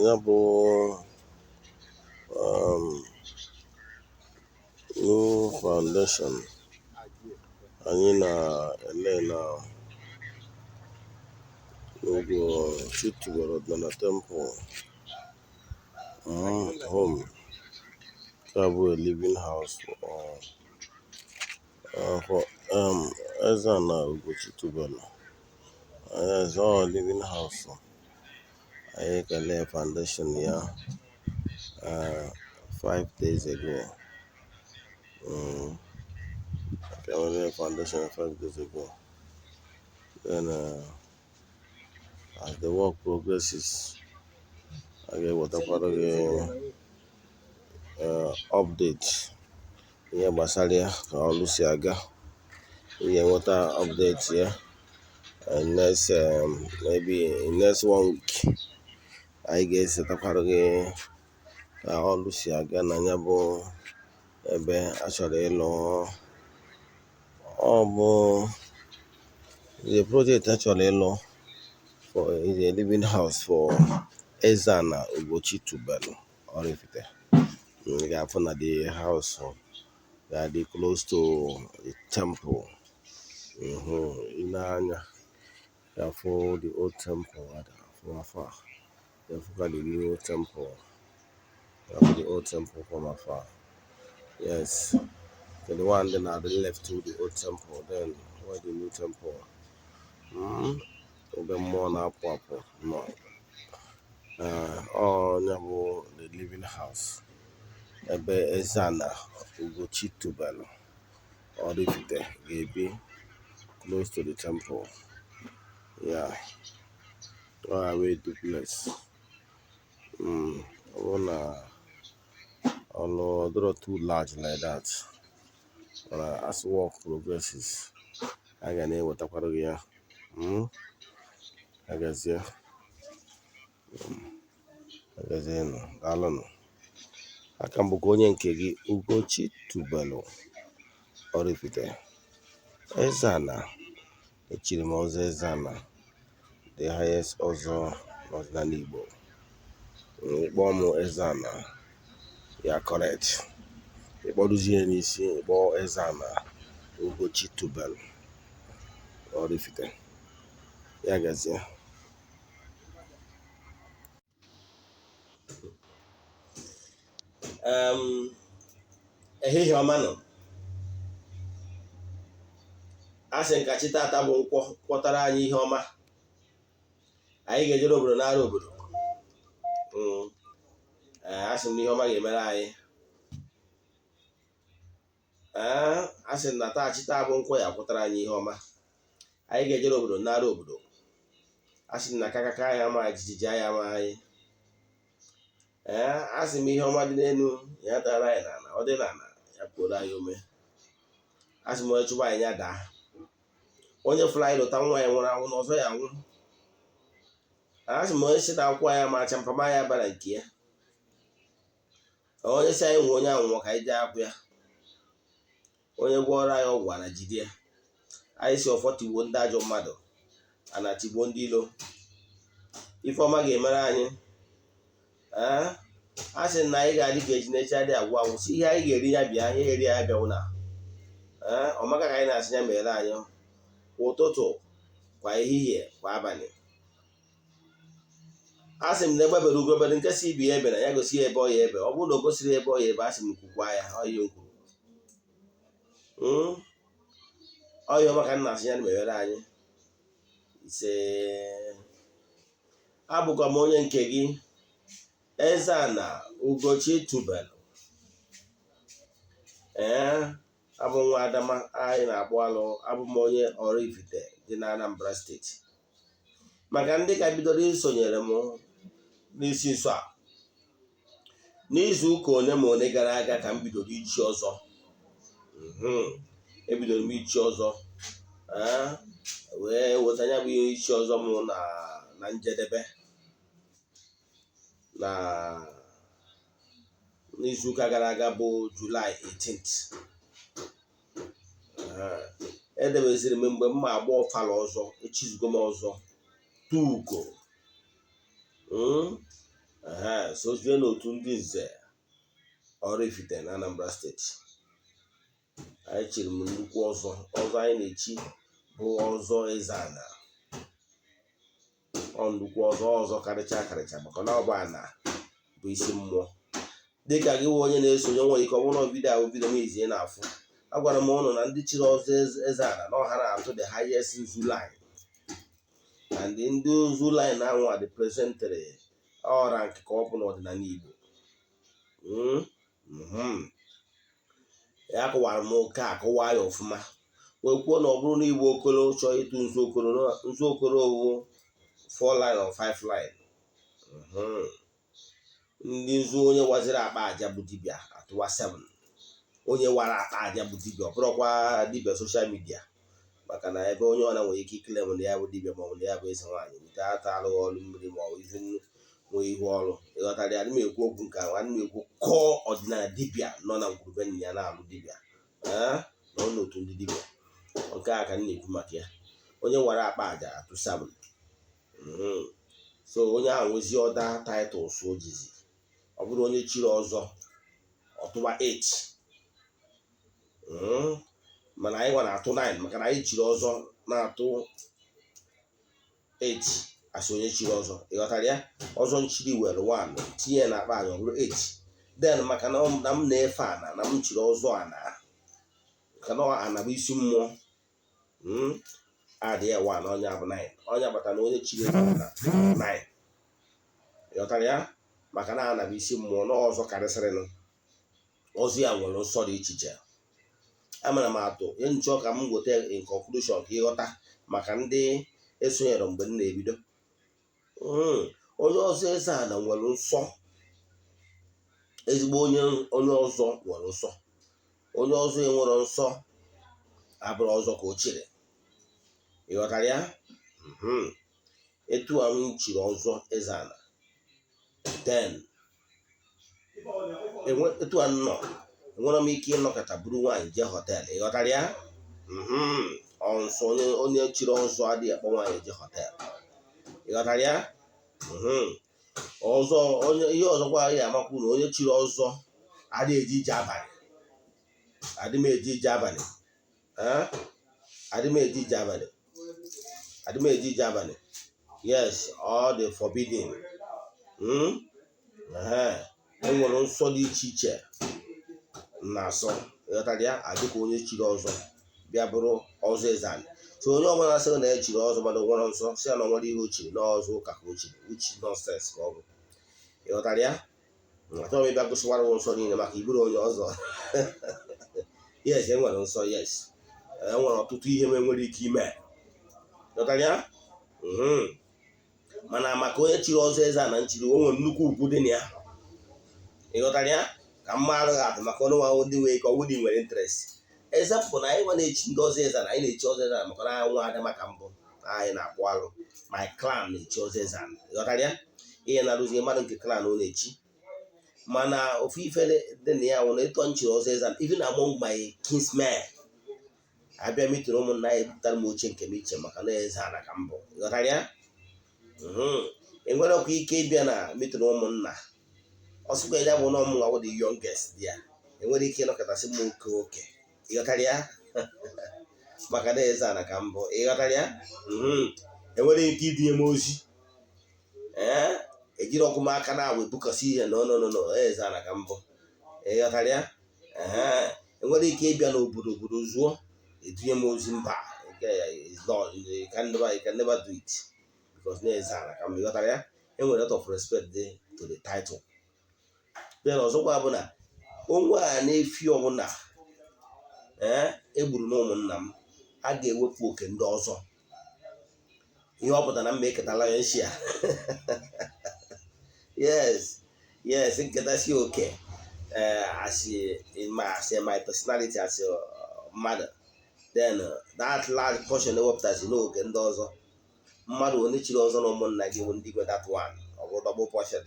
Ya bụ new foundation anyị na-ele na Ugochi tubelu ọdịnala temple home. Nke a bụ a living house for Eze-Ana Ugochi tubelu. Yes, ọ living house. Anyị ekele foundation ya 5 days ago. Ekele foundation 5 days ago. Then as the work progresses, a ga-ewetakwara gị update ihe gbasara ya, ka ọrụ si aga. Ị ga-enweta update ya next maybe in next one week. Anyị ga-esetakwara gị ka ọrụ si aga na ya bụ ebe a chọrọ ịlụ. Ọ bụ the project a chọrọ ịlụ for is a living house for Eze-Ana Ugochi tubelu Oraifite. Ị ga-afụ na the house ga-adị close to the temple. Ị nee anya, ị ga-afụ the old temple from afar. Ị ga-afụkwa the new temple. Ị ga-afụ the old temple from afar. Yes. So the one then at the left to the old temple, then where the new temple. Ebe mmụọ na-apụ apụ nọ. Ọ ya bụ the living house ebe Eze-Ana Ugochi tubelu Oraifite ga-ebi, close to the temple. Yeah. Ọ ya wee duplex. Ọ bụrụ na ọlụ ọ dịrọ too large like that. Mana as work progresses, a ga na-ewetakwara gị ya. Agazie. Agazienụ. Daalụnụ. Aka m bụkwa onye nke gị, Ugochi tubelu Oraifite. Eze-Ana. Echiri m ọzọ Eze-Ana, the highest ọzọ n'ọdịnala Igbo. Ịkpọọ m Eze-Ana ya, correct. Ịkpọrụzie ya n'isi, ịkpọọ Eze-Ana Ugochi tubelu Oraifite. Ya gazie. Ehihie ọma nọ. A sị nka chi tata bụ nkwọ kwọtara anyị ihe ọma. Anyị ga-ejere obodo nara obodo. A sị m na ihe ọma ga-emere anyị. Ee, a sị na taa, chi taa bụ nkwọ ya kwọtara anyị ihe ọma. Anyị ga-ejere obodo nara obodo. A sị na akakaka anyị ama jijiji anyị ama anyị. Ee, a sị m ihe ọma dị n'elu ya dara anyị n'ala, ọ dị n'ala ya pụoro anyị ome. A sị m onye chụba anyị ya daa. Onye fụrụ anyị lụta nwa ya nwụrụ anwụ na ọzọ ya anwụ. A sị m onye si na akwụkwọ ya ma acha mpama ya bara nke ya. Onye si anyị nwe onye anwụọ ka anyị jee akwụ ya. Onye gwọrọ anyị ọgwụ ana jide ya. Anyị si ọfọ tigbuo ndị ajọ mmadụ, ana tigbuo ndị ilo. Ife ọma ga-emere anyị. Ee, a sị na anyị ga-adị ka echi na echi adịghị agwụ agwụ. Si ihe anyị ga-eri ya bịa, ihe eri ya bịanwụ na. Ee, ọmaka ka anyị na-asị ya mere anyị kwa ụtụtụ, kwa ehihie, kwa abalị. A sị m na egbe bere ugo bere, nke si ibe ya ebe na ya gosi ya ebe ọ ya ebe. Ọ bụrụ na o gosiri ebe ọ ya ebe, a sị m kwukwa ya. Ọ ihe m kwuru. Ọ ihe ọma ka m na-asị ya mere anyị. Ise. Abụkwa m onye nke gị, Eze-Ana Ugochi tubelu. Ee, abụ nwa Adama anyị na-akpụ alụ. Abụ m onye Oraifite dị na Anambra Steeti. Maka ndị ka bidoro isonyere m n'isi nso a, n'izu ụka one ma one gara aga ka m bidoro ichi ọzọ. Ebidoro m ichi ọzọ, wee weta ya bụ ihe ichi ọzọ m na njedebe na n'izuụka gara aga bụ July 18th. Edebeziri m mgbe m ma agba ọfala ọzọ, echizugo m ọzọ tuugo. Ehe, sozie n'otu ndị nze Oraifite na Anambra Steeti. Anyị chiri m nnukwu ọzọ. Ọzọ anyị na-echi bụ ọzọ eze ana. Ọ nnukwu ọzọ, ọzọ karịcha karịcha, maka na ọ bụ ana bụ isi mmụọ. Dịka gị nwe onye na-esonye, nwere ike ọ bụrụ na video ahụ video m izie na-afụ, agwara m ụnụ na ndị chiri ọzọ eze ana na ọha na-atụ the highest nzu line, and ndị nzu line ahụ a representịrị ọra nke ka ọ bụ n'ọdịnala Igbo. Ya kọwara m oke a, kọwaa ya ọfụma, wee kwuo na ọ bụrụ na Igbo okolo chọọ ịtụ nzu okolo, nzu okolo owu 4 line or 5 line. Ndị nzu onye waziri akpa aja bụ dibịa atụwa 7. Onye wara akpa aja bụ dibịa, ọ bụrụkwa dibịa social media, maka na ebe onye ọna nwere ike ikele m na ya bụ dibịa ma ọ bụ na ya bụ eze nwaanyị wute ata alụghị ọrụ mmiri ma ọ bụ izu nwee ihu ọrụ. Ịghọtara ya? Adị m ekwu okwu nke ahụ. Adị m ekwu kọọ ọdịnala dibịa nọ na ngwurube nna ya na-alụ dibịa, ee, nọ n'otu ndị dibịa. Nke a ka m na-ekwu maka ya. Onye nwere akpa aja atụ 7. So onye ahụ nwezi other titles o jizi. Ọ bụrụ onye chiri ọzọ, ọtụwa 8. Mana anyị nwa na-atụ 9, maka na anyị chiri ọzọ na-atụ 8 asị onye chiri ọzọ. Ịghọtara ya? Ọzọ nchiri were 1 tinye ya n'akpa anyị, ọ bụrụ 8. Then maka na m na-efe ana, na m chiri ọzọ ana, maka na ana bụ isi mmụọ, adị ya 1, onye bụ 9. Onye agbata na onye chiri eze na 9. Ịghọtara ya? Maka na ana bụ isi mmụọ na ọzọ karịsịrịnụ. Ọzọ ya nwere nsọ dị iche iche. Amara m atụ ihe nchọ ka m weta in conclusion ka ịghọta, maka ndị esonyere mgbe m na-ebido. Onye ọzọ eze ana nwere nsọ. Ezigbo onye ọzọ nwere nsọ. Onye ọzọ enwere nsọ abụrụ ọzọ ka o chiri. Ịghọtara ya? Etu a m chiri ọzọ eze ana, then etu a nọ, enwere m ike ịnọkọta buru nwaanyị jee hotel. Ịghọtara ya? Ọ nsọ. Onye chiri ọzọ adịghị akpọ nwaanyị jee hotel. Ịghọtara ya? Ọzọ, onye ihe ọzọkwa ya amakwu na onye chiri ọzọ adịghị eje ije abalị. Adị m eje ije abalị. Adị m eje ije abalị. Adị m eje ije abalị. Yes, all the forbidden. E nwere nsọ dị iche iche na-asọ. Ịghọtara ya? Adịka onye chiri ọzọ bịa bụrụ ọzọ eze ala. So onye ọbụla sịrị na ya chiri ọzọ mana nwere nsọ, si ya na nwere ihe o chiri n'ọzọ ụka ka o chiri uchi, nonsense ka ọ bụ. Ịghọtara ya? Achọghị m ịbịa gụsịwara m nsọ niile maka iburu onye ọzọ. Yes, e nwere nsọ. Yes, e nwere ọtụtụ ihe m enwere ike ime. Ịghọtara ya? Mana maka onye chiri ọzọ eze a na nchiri, o nwere nnukwu ugwu dị na ya. Ịghọtara ya? Ka mma arụghị atụ maka ọnụ nwa ndị nwere ike ọwụ dị nwere interest. Example, na anyị nwa na-echi ndị ọzọ eze, na anyị na-echi ọzọ eze maka na nwa adị maka mbụ anyị na-akpụ alụ. My clan na-echi ọzọ eze ala. Ịghọtara ya? Ihe na-arụzi mmadụ nke clan ọ na-echi, mana ofu ife dị na ya nwụ na ịtọ nchiri ọzọ eze ala, even among my kinsmen, abịa meeting ụmụnna ya, ebupụtara m oche nke m iche, maka na eze ala ka m bụ. Ịghọtara ya? Enwere ọkwa ike ịbịa na meeting ụmụnna, ọsụkwa ya bụ na ọmụnwa bụ the youngest ya, enwere ike ịnọkọtasị m oke oke. Ịghọtara ya? Maka na eze ala ka m bụ. Ịghọtara ya? Enwere ike idinye m ozi, ee, ejiri ọkụ m aka na-agwa ebukọsị ihe. No, no, no, no, eze ala ka m bụ. Ịghọtara ya? Ee, enwere ike ịbịa n'obodo, obodo zuo, edunye m ozi. Mba, nke ya is not, you can never do it, because na eze ala ka m. Ịghọtara ya? Enwere lot of respect dị to the title. Then ọzọkwa bụ na onwe a na-efi ọbụla, ee, egburu na ụmụnna m, a ga-ewepụ oke ndị ọzọ. Ihe ọ pụtara na mma eketala ya nshi a. Yes, nketasi oke, ee, as in my personality as mmadụ, then that large portion ewepụtazi n'oge ndị ọzọ. Mmadụ onye chiri ọzọ na ụmụnna gị bụ ndị nwe that one. Ọ bụ double portion.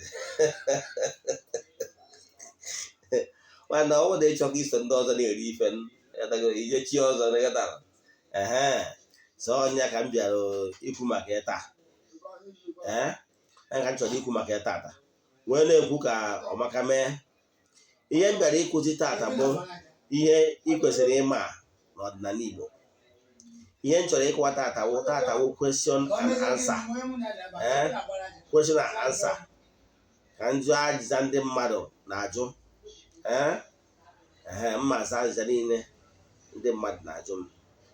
Nwanne, ọ bụrụ na ịchọ ka iso ndị ọzọ na-eri ife, ije chi ọzọ na ịghọtara. Ehe, so ọnya ka m bịara ikwu maka ya taa. Ee, ka m chọrọ ikwu maka ya taata. Wee na-ekwu ka ọmaka mee. Ihe m bịara ịkụzi tata bụ ihe ị kwesịrị ịma n'ọdịnala Igbo. Ihe m chọrọ ịkọwa tata wụ question and answer, ee, question and answer, ka m jụọ ajịza ndị mmadụ na-ajụ. Ee, mma asa azịza niile ndị mmadụ na-ajụ m.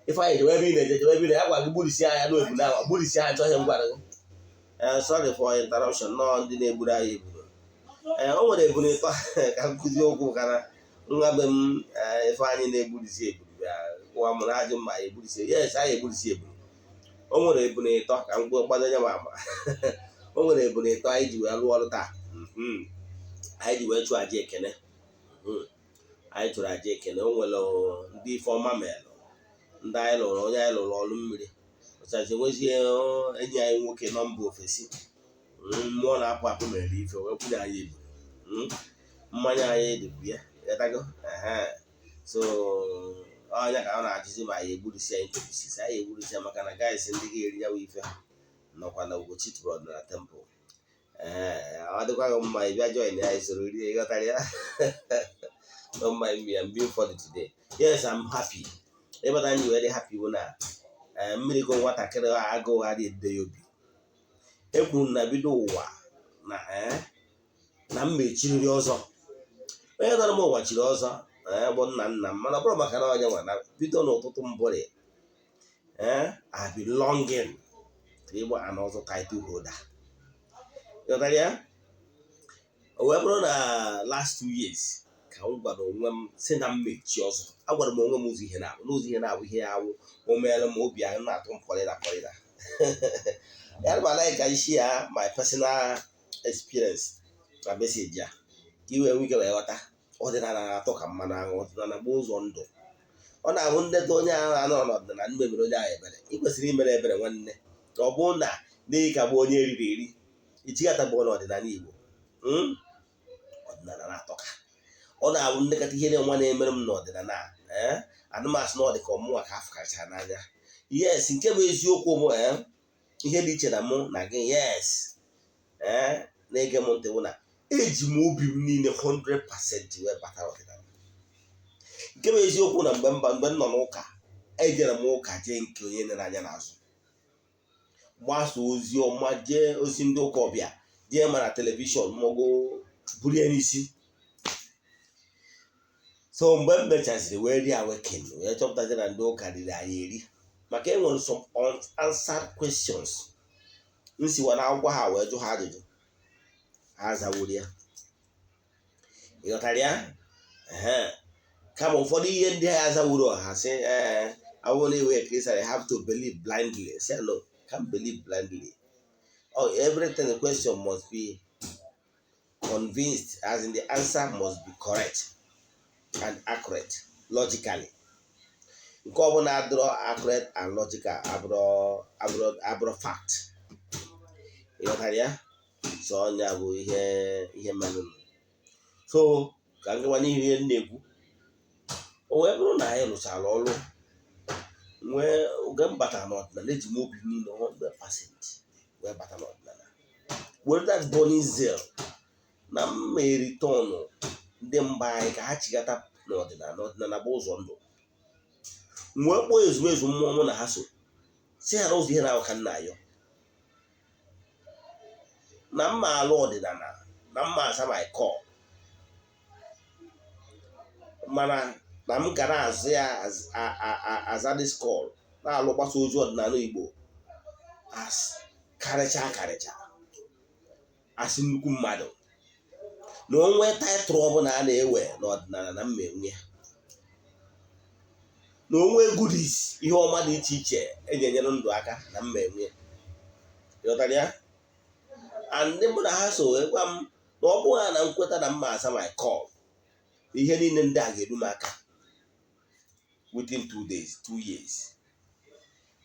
Ifeanyị, jewe ebe ị na-eje, jewe ebe ị na-eje. Agwa gị gburisi anya n'obu na gburisi anya, chọghị m gwara gị. Ee, sorry for interruption. Nọọ ndị na-egburu anyị eburu. Ee, o nwere eburu ịtọ ka nkụzi okwu kana nwa be m. Ifeanyị na-egburisi eburu bịa gwa m na ajụ mma anyị egburisi. Yes, anyị egburisi eburu. O nwere eburu ịtọ ka m gwuo gbado nye m ama. O nwere eburu ịtọ anyị ji wee rụọ ọrụ taa. Anyị ji wee chụọ aja ekene. Anyị chụrụ aja ekene. O nwere ndị ife ọma melụ, ndị anyị lụrụ, onye anyị lụrụ ọrụ mmiri ọchachi, nwezie enyi anyị nwoke nọ mba ofesi, mmụọ na-apụ apụ mere ife wee kwunye anyị eburu. Mmanya anyị dịkwu ya ghọtago. So ọnya ka ọ na-ajụzi ma anyị egburisi anyị ntụpụsisi anyị egburisi ya, maka na guys ndị ga-eri ya bụ ife nọkwa na Ugochi tụrụ ọdịnala temple. Ee, ọ dịkwa gị mma, ị bịa join ya, soro rie. Ịghọtara ya? Don't mind me, I'm being funny today. Yes, I'm happy. Ịbata anyị wee dị happy bụ na mmiri go nwatakịrị agụụ adịghị edide ya obi. Ekwuru na bido ụwa na na mma echiriri ọzọ. Onye nọrọ m ụwa chiri ọzọ bụ nna nna m, mana ọ bụrụ maka na onye nwa na bido n'ụtụtụ mbụrị, I've been longing to ịbụ an ọzọ title holder. Ịghọtara ya? O wee bụrụ na last 2 years ka m gwara onwe m si na m mechi ọzọ. Agwara m onwe m ụzọ ihe na-abụ n'ụzọ ihe na-abụ ihe awụ o meere m obi ahụ na-atụ m pọrịra pọrịra ya. Ma like ka share my personal experience na message a ka i wee nwee ike wee ghọta ọdịnala na-atọ ka mmanụ aṅụ. Ọdịnala bụ ụzọ ndụ. Ọ na-ahụ ndeta onye ahụ anọrọ n'ọdịnala mmebere onye ahụ ebere. Ị kwesịrị imere ebere, nwanne. Ka ọ bụrụ na n'ihi ka bụ onye eriri eri ijighata bụ n'ọdịnala Igbo. Ọdịnala na-atọ ka ọ na-abụ ndekọta ihe nwa na-emere m n'ọdịnala a. Ee, anụmasị na ọ dị ka ọmụnwa ka afọ kacha n'anya. Yes, nke bụ eziokwu bụ, ee, ihe dị iche na mụ na gị, yes, ee, na-ege m ntị bụ na eji m obi m niile 100% wee bata ọdịnala. Nke bụ eziokwu na mgbe m nọ n'ụka, ejere m ụka jee nke onye nere anya n'azụ gbasa ozi ọma, jee ozi ndị ụka ọbịa, jee ma na television maọbụ buru ya n'isi. So mgbe m mechaziri wee rie awaken, wee chọpụtazi na ndị ụka riri anyị eri, maka enwere some unanswered questions nsiwa na akwụkwọ ha wee jụ ha ajụjụ, ha zawuru ya. Ịghọtara ya? Ehe. Kama ụfọdụ ihe ndị ha azawuru, ha sị, ee, awụ na iwe Christian, you have to believe blindly. Say no, can't believe blindly. Oh, everything, the question must be convinced, as in the answer must be correct and accurate logically. Nke ọbụla adịrọ accurate and logical abụrọ fact. Ịghọtara ya? So ọnya bụ ihe mere. So ka m gawa n'ihu ihe m na-ekwu. O wee bụrụ na anyị rụchara ọrụ nwee oge m batara n'ọdịnala, eji m obi m niile 100% wee bata n'ọdịnala, were that burning zeal na mma return ndị mba anyị ka ha chigata n'ọdịnala. Ọdịnala bụ ụzọ ndụ. M wee kpọọ ezumezu mmụọ mụ na ha so, si ha na ụzọ ihe na-ahụ ka nna ayọ na mma alụ ọdịnala na mma aza my call, mana na m ga na-azụ ya aza this call, na-alụ gbasa ozi ọdịnala Igbo as karịcha karịcha, asị nnukwu mmadụ na onwe title ọbụla a na-ewe n'ọdịnala na mma enwe ya, na onwe goodies, ihe ọma dị iche iche eji enyere ndụ aka na mma enwe ya. Ịghọtara ya? And ndị mụ na ha so wee gwa m na ọ bụghị ha na nkweta na mma aza my call, ihe niile ndị a ga-eru m aka within 2 days, 2 years.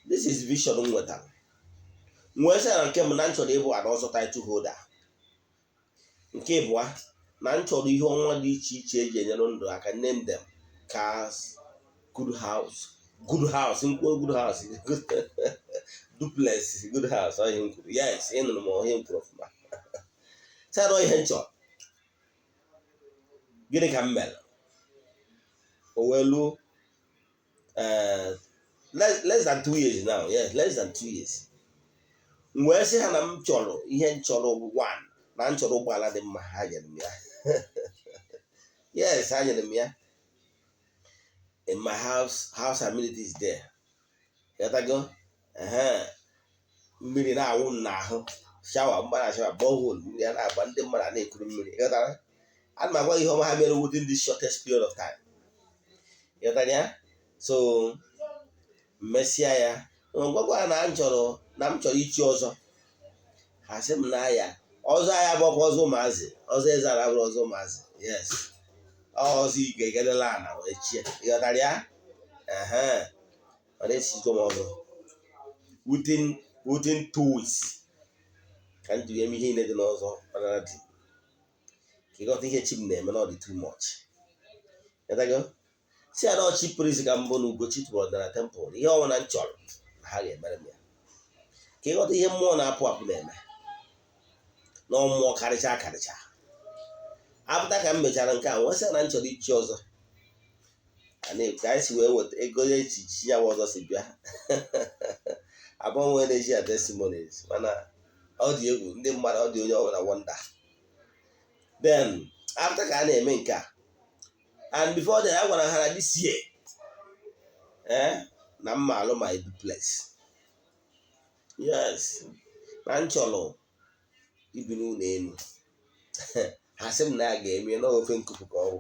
This is vision m nwetara. M wee sị na nke m na m chọrọ ịbụ an ọzọ title holder. Nke ịbụa, na m chọrọ ihe ọnwa dị iche iche eji enyere ndụ aka, name them: cars, good house, good house, nkwuo good house, duplex, good house. Ọ ihe m kwuru. Yes, ị nụrụ m ihe m kwuru ọfụma. Sị na ihe m chọrọ, gịnị ka m mere? O wee luo less than 2 years now. Yes, less than 2 years. M wee sị ha na m chọrọ ihe m chọrọ bụ one, na m chọrọ ụgbọala dị mma. Ha nyere m ya. Yes, ha nyere m ya. In my house, house amenities there. Ghọtago? Ehe, mmiri na-awụ m n'ahụ, shower mgbara, shower, borehole, mmiri a na-agba, ndị mmadụ a na-ekuru mmiri. Ghọtara? Ana m agwa ihe ọma ha mere within this shortest period of time. Ghọtara ya? So mmesịa ya, gwagwa ha na m chọrọ ichi ọzọ. Ha sị m na ya ọzọ ya bụkwa ọzọ ụmụazị, ọzọ eze ara bụrụ ọzọ ụmụazị. Yes, ọzọ ige gedela ana wee chie. Ịghọtara ya? Ehe, ọ na-esigo m ọzọ within 2 weeks ka m jiri eme ihe niile dị n'ọzọ ọnara dị ka ịghọta ihe chi m na-eme na ọ dị too much. Ịghọtago? Si ya na ọchị priest ka mbụ na Ugochi tụrụ ọdịnala temple, ihe ọbụla m chọrọ na ha ga-emere m ya, ka ịghọta ihe mmụọ na-apụ apụ na-eme na mmụọ karịcha karịcha apụta. Ka m mechara nke a, wee sị na m chọrọ ichi ọzọ. Ka anyị si wee weta ego echichi ya ọzọ si bịa abụọ na-eji ya testimonies, mana ọ dị egwu, ndị mmadụ, ọ dị onye ọbụla wonder. Then after ka a na-eme nke a, and before then, a gwara ha na this year na mma alụ my duplex. Yes, na m chọrọ ibi n'ụlọ elu. Ha sị m na a ga-eme n'ofe nkupu ka ọ bụ,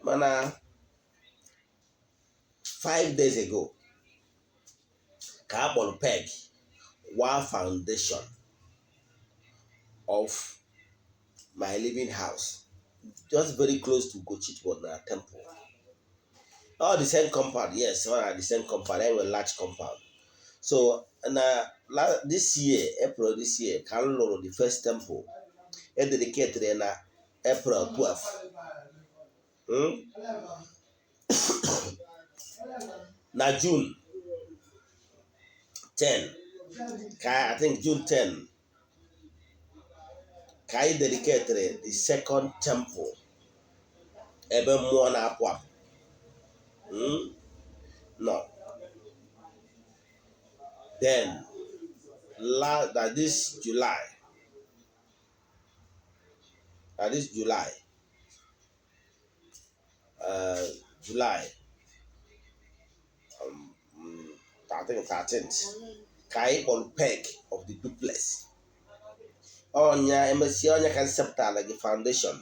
mana 5 days ago ka a kpọrọ peg wa foundation of my living house, just very close to Ugochi na temple. All the same compound. Yes, all are the same compound. Enwere large compound. So na this year, April this year, ka m lụrụ the first temple e dedicated na April 12. Na June 10 ka, I think June 10, ka anyị dedicated the second temple ebe mmụọ na-apụ apụ. No, then that this July, that this July, July I think 13th, ka anyị kpọrọ peg of the duplex. Ọnya emesịa, ọnya ka nsepụtara gị foundation.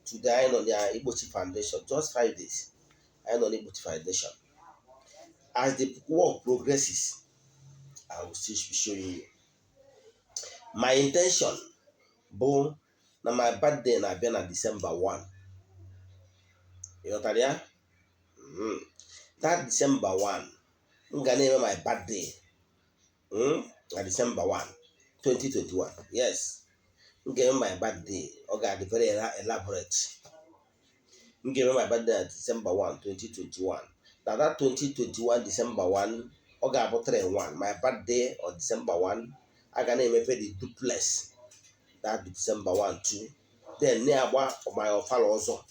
Today anyị nọ na igbochi foundation, just 5 days anyị nọ n'igbochi foundation. As the work progresses, I will still be showing you. My intention bụ na my birthday na-abịa na December 1. Ịghọtara ya? That December 1, m ga na-eme my birthday na December 1 2021. Yes, m ga-eme my birthday, ọ ga-adị very elaborate. M ga-eme my birthday na December 1 2021. Na that 2021 December 1, ọ ga-abụ 3 1, my birthday on December 1. A ga na-emepe the duplex that December 1 2, then na-agba my ọfala ọzọ.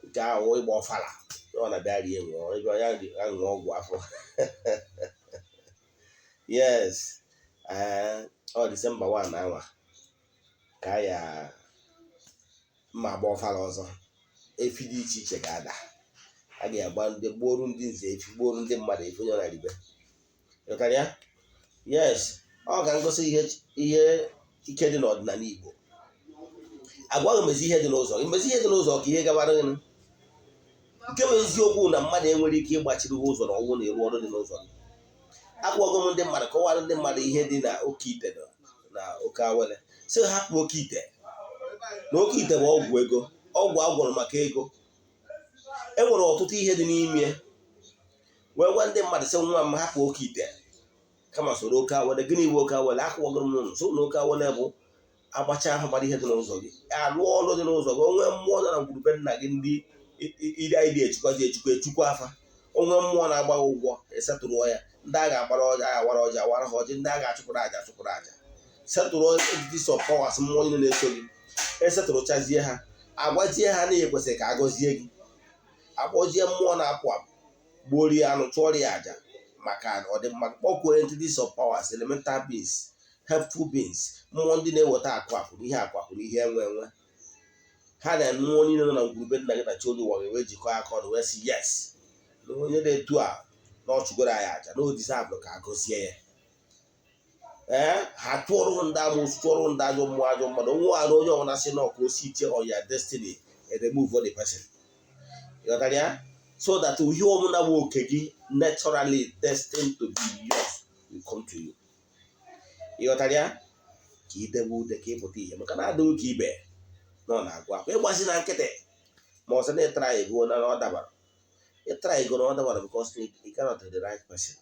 Nke ahụ ịgba ọfala, ọ na-abịa rie, ṅụọ, ebe ya ṅụọ ọgwụ afọ. Yes, ọ December 1 na anwa ka ya mma agba ọfala ọzọ. Efi dị iche iche ga-ada, a ga-agba ndị gbuoru, ndị nze efi, gbuoru ndị mmadụ efi, onye ọ na-eribe. Ịghọtara ya? Yes, ọ ga ngosi ihe ihe ike dị n'ọdịnala Igbo. Agwaghị m ezi ihe dị n'ụzọ, imezi ihe dị n'ụzọ ka ihe gabara gị. Nke bụ eziokwu na mmadụ enwere ike ịgbachiri gị ụzọ na ọnwụ na ịrụ ọrụ dị n'ụzọ gị. Agwago m ndị mmadụ, kọwara ndị mmadụ ihe dị na oke ite na oke awele, sị hapụ oke ite, na oke ite bụ ọgwụ ego, ọgwụ agwọrọ maka ego. E nwere ọtụtụ ihe dị n'ime. Wee gwa ndị mmadụ sị, nwa m, hapụ oke ite, kama soro oke awele. Gịnị bụ oke awele? Akwụwagoro m n'ụlọ so na oke awele bụ agbacha ahụ gbara ihe dị n'ụzọ gị, alụ ọrụ dị n'ụzọ gị. Onwe mmụọ nọ na ngwurube nna gị, ndị iri anyị dị echukwazi echukwa echukwa afa. Onwe mmụọ na-agba ụgwọ, esetụrụ ya. Ndị a ga-agbara ọjị, a ga-awara ọjị, awara ha ọjị. Ndị a ga-achụpụrụ aja, achụpụrụ aja. Setụrụ entities of powers, mmụọ niile na-eso gị. Esetụrụchazie ha, agwazie ha na ekwesịrị ka agọzie gị. Akpọzie mmụọ na-apụ apụ, gbuorie anụ, chụọrọ ya àjà maka ọdịmma. Kpọkuo entities of powers, elemental beings, helpful beings, mmụọ ndị na-eweta akụ akụ na ihe akụ akụ na ihe enwe enwe. Ha na mmụọ niile nọ na ngwurube nna gị na chi onye ụwa wee jikọọ aka ọnụ wee sị yes, na onye na-etu a na ọ chụgoro anyị àjà na o deserve ka a gọzie ya. Ee, ha chụọrọ ndị amoosu, chụọrọ ndị ajọ mmụọ, ajọ mmadụ. Onwe ha na onye ọbụla sị na ọka osi iche on your destiny, remove the person. Ịghọtara ya? So that ihe ọbụla bụ oke gị, naturally destined to be yours, will come to you. Ịghọtara ya? Ka idebe ude, ka ịpụta ihe, maka na adịghị ka ibe na ọ na-agụ akwa ịgbazi na nkịtị. Ma ọsọ na ịtara ego na ọ dabara, ịtara ego na ọ dabara, because you cannot the right person.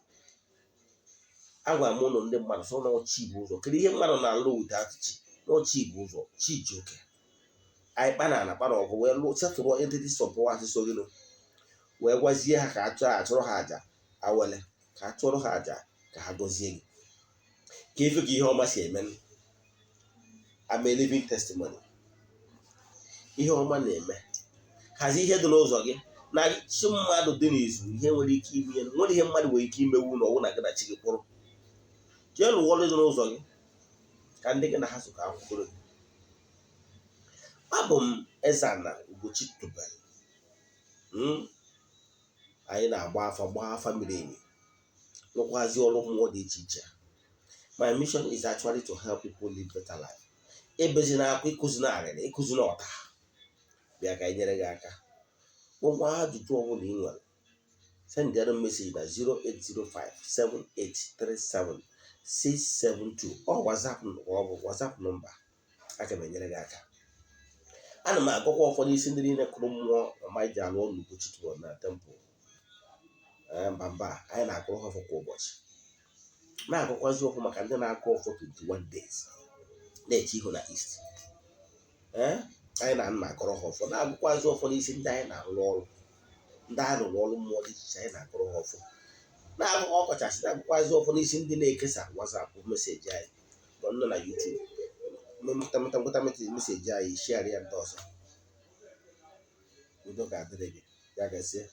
Agwara m ụlọ ndị mmadụ sọ na chi bụ ụzọ. Kedu ihe mmadụ na-alụ without chi? Na chi bụ ụzọ, chi ji oke. Anyị kpa na ana kpa na ọgụ wee lụ, setụrụ entities of powers so gị, wee gwazie ha ka a chọrọ achụrụ ha àjà awele, ka a chụọrọ ha àjà ka ha gọzie gị, ka ife ka ihe ọma si eme. I'm a living testimony. Ihe ọma na-eme. Hazie ihe dị n'ụzọ gị na chi mmadụ dị n'izu. Ihe nwere ike ime ya, nwere ihe mmadụ nwere ike imewu na ọwụ na gị na chi gị kpụrụ. Jee lụọ ọrụ dị n'ụzọ gị ka ndị gị na ha so ka akwụkwọrọ gị. Abụ m Eze-Ana Ugochi tubelu. Anyị na-agba afa, gbaa afa miri emi, rụkwazi ọrụ mmụọ dị iche iche. My mission is actually to help people live better life. Ebezi na akwa, ịkụzi na arịrị, ịkụzi na ọta. Bịa ka anyị nyere gị aka. Ụgwọ ajụjụ ọbụla ị nwere, sendịara m message na 08057837672. Ọ WhatsApp, ọ bụ WhatsApp number. Aga m enyere gị aka. Ana m agụkwa ụfọdụ isi ndị niile kụrụ mmụọ ọma ji alụ ọrụ Ugochi tubelu na temple. Mba mba, anyị na-agụrụ ha ọfọ kwa ụbọchị, na-agụkwazi ọfọ maka ndị na-agụ ọfọ 21 days na-eche ihu na east. Ee, anyị na nna agụrụ ha ọfọ, na-agụkwazi ọfọ n'isi ndị anyị na-arụ ọrụ, ndị anyị rụrụ ọrụ mmụọ dị iche iche. Anyị na-agụrụ ha ọfọ, na-agụ ọkachasị na-agụkwazi ọfọ n'isi ndị na-ekesa WhatsApp message anyị nọ nọ na YouTube. Mmụta message anyị, share ya ndị ọzọ. Udo ga-adịrị gị. Ya gazie.